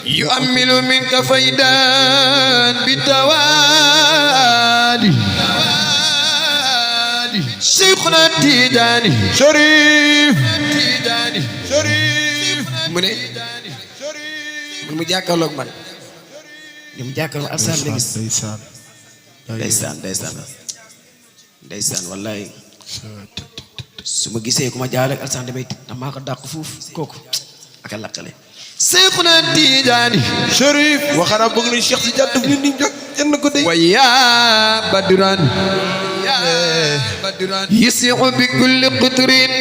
يؤمل منك فيدان بالتوالي شيخنا التيجاني شريف من مجاكلوك من مجاكلوك أرسل لجس ndeysaan wallaay su ma gisee ku ma jaarale ak alsaan damay damaa ko dàq fuuf kooku ak a laqale Seexuna Tijaani Sharif waxara bëgg na Cheikh si jàdd fi ni jóg yenn ko dey wa yaa badran yisiu bi kulli qutrin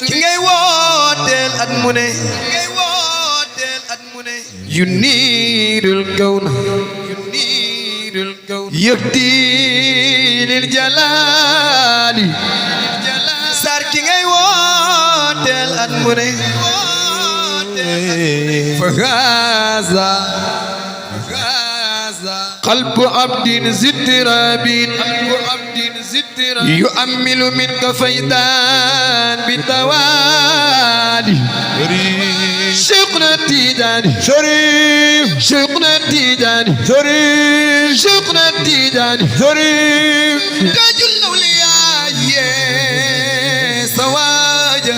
ki ngay wooteel at mu ne yuniirul kawna يهدي للجلال سار كي غاي ووتل ادمري فغازا قلب عبد زترابين يؤمل منك فيدان بالتوالي شيخنا التيجاني شريف شيخنا التيجاني شريف شيخنا التيجاني شريف تاج الاولياء سواجه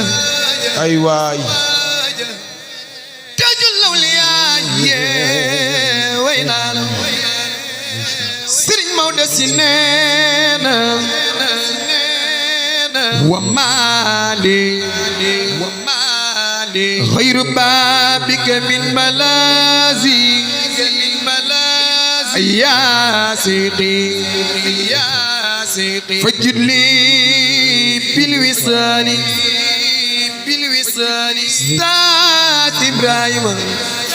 ايوه تاج الاولياء وينا سرين مودة سنينا ومالي غير بابك من ملازي يا سيقي فجد لي بالوصال استاذ إبراهيم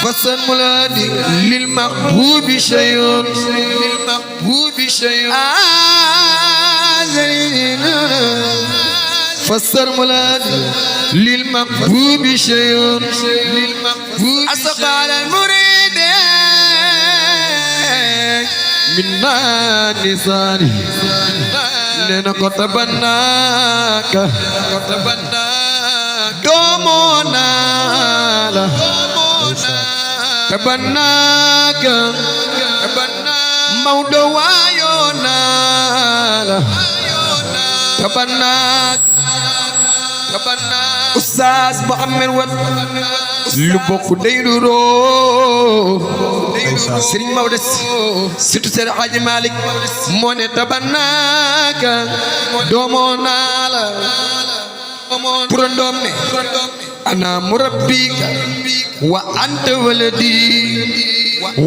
فصل مولادي للمحبوب شيء فسر مولادي للمحبوب شيء أسق على المريد من نساني لنا كتبناك دومونا تبناك مودوايونا تبناك Oustaz Mouhamed Wade lu bokk day du roo Serigne Maodo surtout Seydi Hadji Malick moo ne tabanaaka doomoo naa la turandoom ne ana murabbika wa anta waladi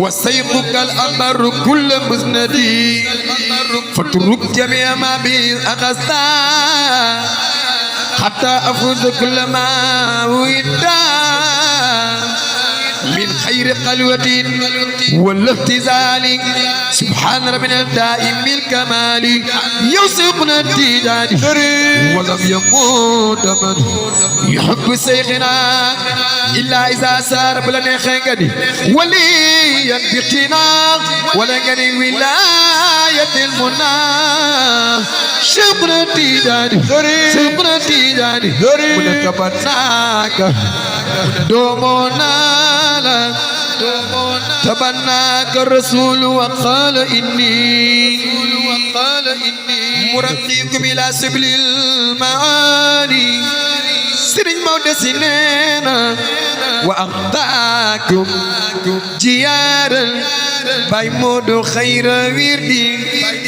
wa sayquka al abaru kulla musnadi faturuk jamia ma bi akhasta حتى أفوز كل ما ودا من خير قلوة والاختزال سبحان ربنا الدائم الكمال يوسقنا التيجان ولم يموت من يحب سيخنا إلا إذا سار بلنا خنقدي وليا بقنا ولقني ولاية المنى شقنا التيجان شقنا التيجان ونكبرناك دومونا تبناك الرسول وقال إني مرقيكم إلى سبل المعاني سرين مودة سنين وأخطاكم جيارا باي مودو خير ويردي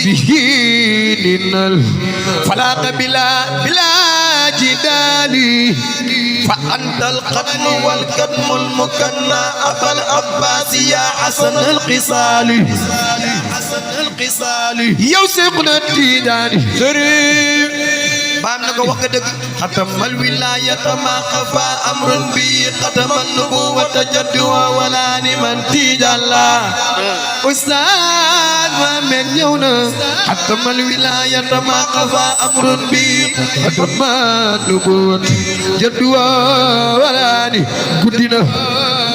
بهين الفلاق بلا جدالي فأنت القدم والقدم المكنى أبا العباس يا حسن القصال يوسقنا التيجان سريف بام نكو wax deug ختم الولاية ما خفى أمر بي ختم النبوة جد ولا لمن تيجان لا أستاذ ومن يونا ختم الولاية ما خفى أمر بي ختم النبوة جد ولا لمن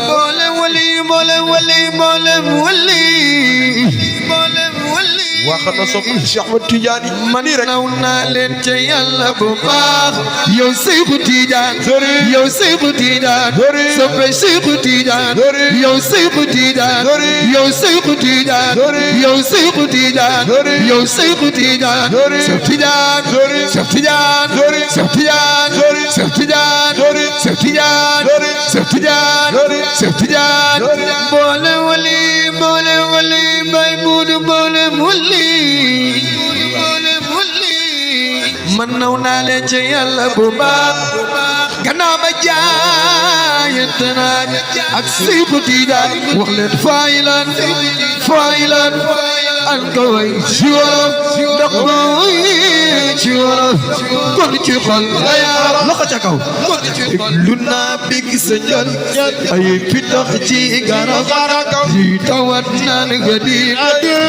مولا ولي مولا ولي مولا ولي مولا ولي waxana sopp Cheikh Ahmed Tidiane man naw naa leen ca yàlla bu baax yow Seexu Tijaan yow Seexu Tijaan soppe Seexu Tijaan yow Seexu Tijaan yow Seexu Tijaan yow Seexu Tijaan yow Seexu Tijaan Seex Tijaan Seex Tijaan Seex Tijaan Seex Tijaan Seex Tijaan Seex Tijaan Seex Tijaan boole wali bay muudu boole mulli man naw naa leen ca yàlla bu baax gannaaw ba jaayante naa ak Seexu Tijaan wax leen faayilan an ko way ci wolof ndax mooy ci wolof kon ci xol loxo ca kaw lu naa big sa njël ay pitax ci garab yi tawat naan nga di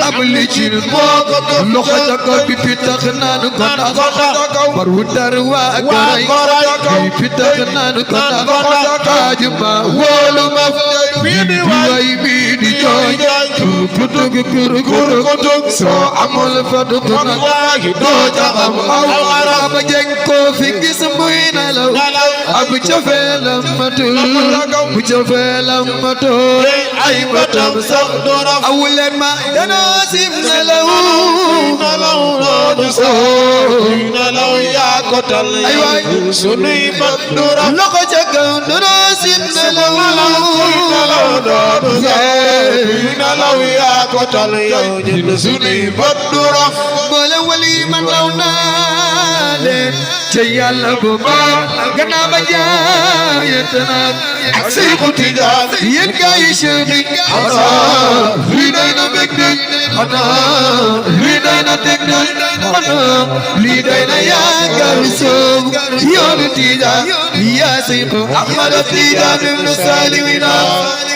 ab li ci mook loxo ca kaw bi pitax naan ko ndax war wu dar waa garay yi pitax naan ko ndax kaajuma wóolu ma way bi di jooy kutug kutug soo amul fadu nag doo jaxam aw aba jeng ko fi gis muy nelaw ab cofeelam matul bu cofeelam matul ay batam sax awuleen ma danoo sim nelaw yaa ko tal ay waay sunuy bat dura loxo ca kaw danoo sim nelaw yaa ko tal yow jënd sunuy bat dura boole wali man law naa leen ca yàlla bu baax gannaaw ba jaayante naa ak Seexu Tijaan yéen gaa yi Cheikh yi lii day na bég lii day na teg lii day na yaakaar soobu yoonu Tijaan yaa Seexu Ahmad Tijaan ibn Salimina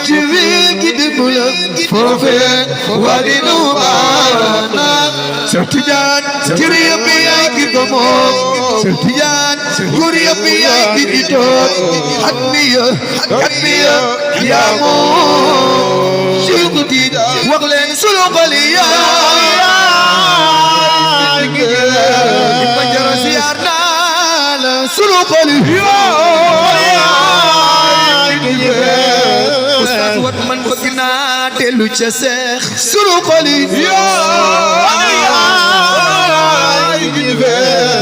ci biir gi dëgg la foofee waa di nu baana Seex Tijaan cër yëpp yaay ki ko moom Seex Tijaan góor yëpp yaay ki di toog at mi yaa moom Seexu Tijaan wax leen sunu xol yaay di ma jara siyaar naa la sunu xol yaay Oustaz wat man bëgg naa dellu ca Seex sunu xol yaay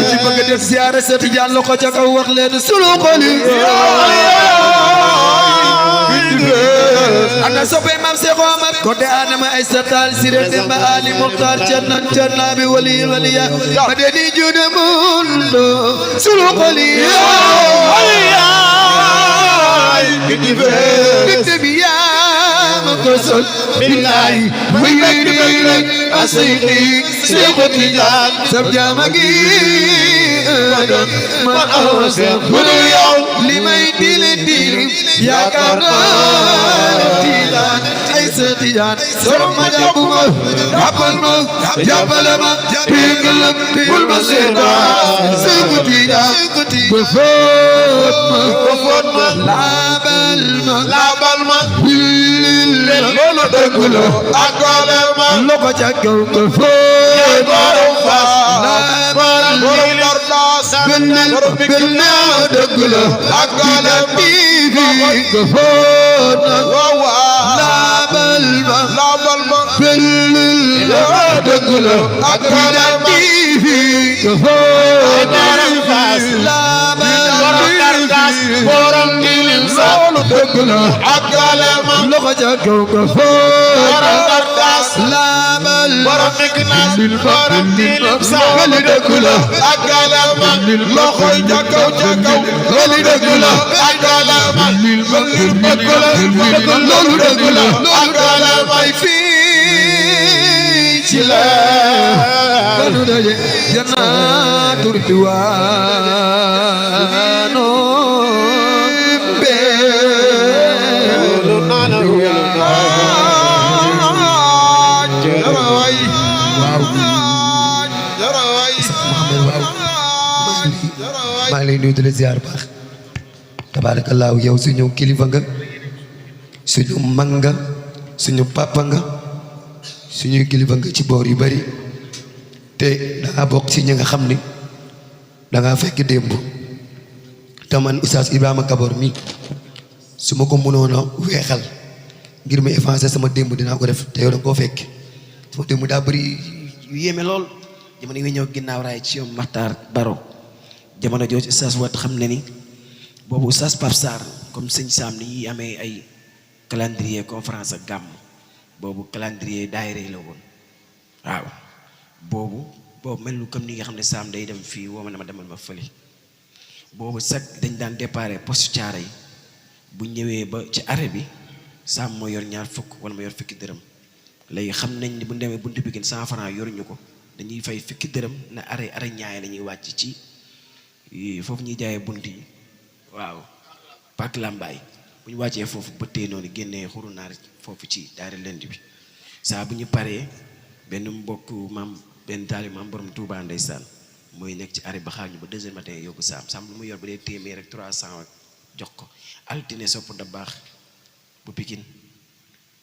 ci bëgg def siyaare Seex Tijaan loxo ca kaw wax leen sunu xol ana soppe Maam Seex Omar ko de Adama ay satal sire demba Ali Muxtaar canna bi waliya ma de di jude mundo sunu xol yaay bi yaa ma ko sol billahi may asayxi Seexu Tijaan sab jaama gi man aw Seex yow li may dili yaakaar naa Tijaan ay Seex Tijaan soro ma jàppuma jàppale ma pingalam bul ma seetaan Seexu Tijaan ba foot ma laabal ma loolu dëgg la akole ma loxo ca kaw ba foot ma laabal ma gënnal dëgg la akole ma ba foot ma laabal ma gënnal dëgg la akole ma ba foot ma laabal borom dilim sa dëgg la akale ma loxo ca kaw ka foot laabal borom niknas borom dilim sa dëgg la akale ma loxo ca kaw dëgg la akale ma loolu dëgg la akale ma fii ci la banu daje jannaatu ridwaano maa ngi lay nuyu di la ziar baax tabaarakallaahu yow suñu kilifa nga suñu mag nga suñu papa nga suñu kilifa nga ci boor yu bari te dangaa bokk ci ñi nga xam ni dangaa fekk démb te man Oustaz Ibrahima Kabor mi su ma ko mënoon a weexal ngir ma effacer sama démb dinaa ko def te yow da nga koo fekk sama démb daa bëri yu yéeme lool jamono yi ñëw ginnaaw raay ci yow Maxtaar Baro jamono jooju Oustaz Wat xam ne ni boobu Oustaz Pape Sarr comme sëñ Sam ni ñuy amee ay calendrier conférence ak gàmm boobu calendrier daayira la woon waaw boobu mel lu comme ni nga xam ne Sam day dem fii woo ma ne ma demal ma fële boobu sax dañ daan déparé poste caara yi bu ñëwee ba ci arrêt bi Sam moo yor ñaar fukk wala ma yor fukki dërëm léegi xam nañ ni bu ñu demee buntu Pikine 100 francs yoruñu ko dañuy fay fukki dërëm na arrêt ñaay la ñuy wàcc ci foofu ñuy jaayee bunt yi waaw Pak Lambaay bu ñu wàccee foofu bëttee noonu génnee xuru naar foofu ci daara lënd bi saa bu ñu paree benn mbokk maam benn taali maam borom Touba ndeysaan mooy nekk ci arrêt ba xaar ñu ba 2 heures matin yóbbu Sam lu mu yor ba dee téeméer rek 300 ak jox ko altine sopp da baax bu Pikine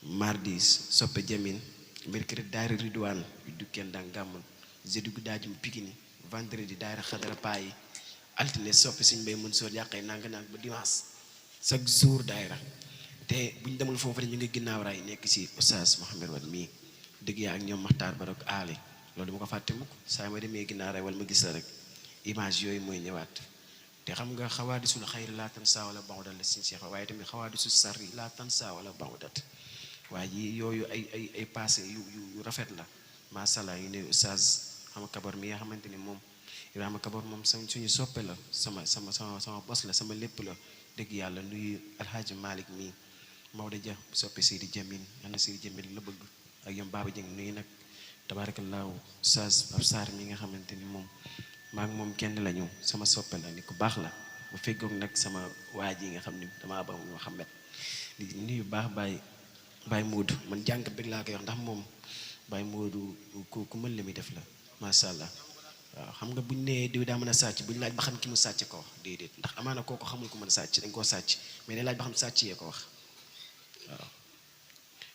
mardi soppe jamin mercredi daara Ridwaan yu dukkeen daan gàmmal jeudi gu daajum Pikine vendredi daara xadara paa yi altine soppe suñ mbay mën soor yàqee nanga nang ba dimanche chaque jour daayra te bu ñu demul foofu rek ñu ngi ginnaaw raay nekk ci Oustaz Mouhamed Wade mii dëgg yaa ak ñoom Maxtaar Barok aale loolu dama ko fàtte mukk saa ma demee ginnaaw raay wala ma gis la rek image yooyu mooy ñëwaat te xam nga xawaadisul xayri laa tan saa wala ba'udat la siñ seex waaye tamit xawaadisul sarri laa tan saa wala ba'udat waaye yi yooyu ay passé yu rafet la macha allah yu ne Oustaz Ibrahima Kabor mi nga xamante ni moom Ibrahima Kabor moom suñu soppe la sama bos la sama lépp la dëgg yàlla nuyu alxaaji Malick mi Maodo Dia soppe Seydi Jamil ana Seydi Jamil la bëgg ak yom Baba Dieng nuyu nag tabaarakallaahu Oustaz Pape Sarr mi nga xamante ni moom maa ngi moom kenn lañu sama soppe la ni ku baax la bu fekkoog nag sama waa ji nga xam ni damaa ba Muhammad di nuyu baax Baye Moodu man jàngat bi laa koy wax ndax moom Baye Moodu ku mën la muy def la macha allah waaw xam nga buñ nee diw daa mën a sàcc buñ laaj ba xam ki mu sàcc ko wax déedéet ndax amaana kooku xamul ko mën a sàcc dañ koo sàcc mais dañ laaj ba xam sàcc yee ko wax waaw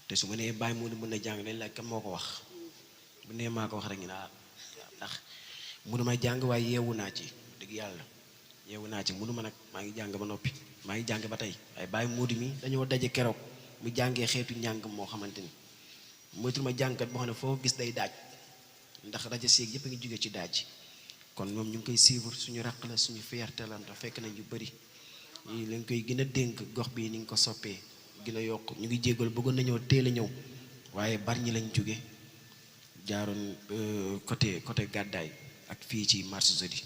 te su ma nee Baye Moodu mën na jàng dañ laaj kan moo ko wax bu nee maa ko wax rek ñu naa ndax mënuma jàng waaye yeewu naa ci dëgg yàlla yeewu naa ci mënuma nag maa ngi jàng ba noppi maa ngi jàng ba tey waaye Baye Moodu mi dañoo daje keroog mu jàngee xeetu njàng moo xamante ni moytul ma jàngkat boo xam ne foo gis day daaj ndax rajo seeg yëpp a ngi jóge ci daaj kon moom ñu ngi koy suivre suñu raq la suñu fierté la ndax fekk nañ yu bëri ñu leen koy gën a dénk gox bii ni nga ko soppee gën a yokk ñu ngi jégal bëggoon nañoo teel a ñëw waaye bari ñi lañ jóge jaaroon côté gàddaay ak fii ci marché jeudi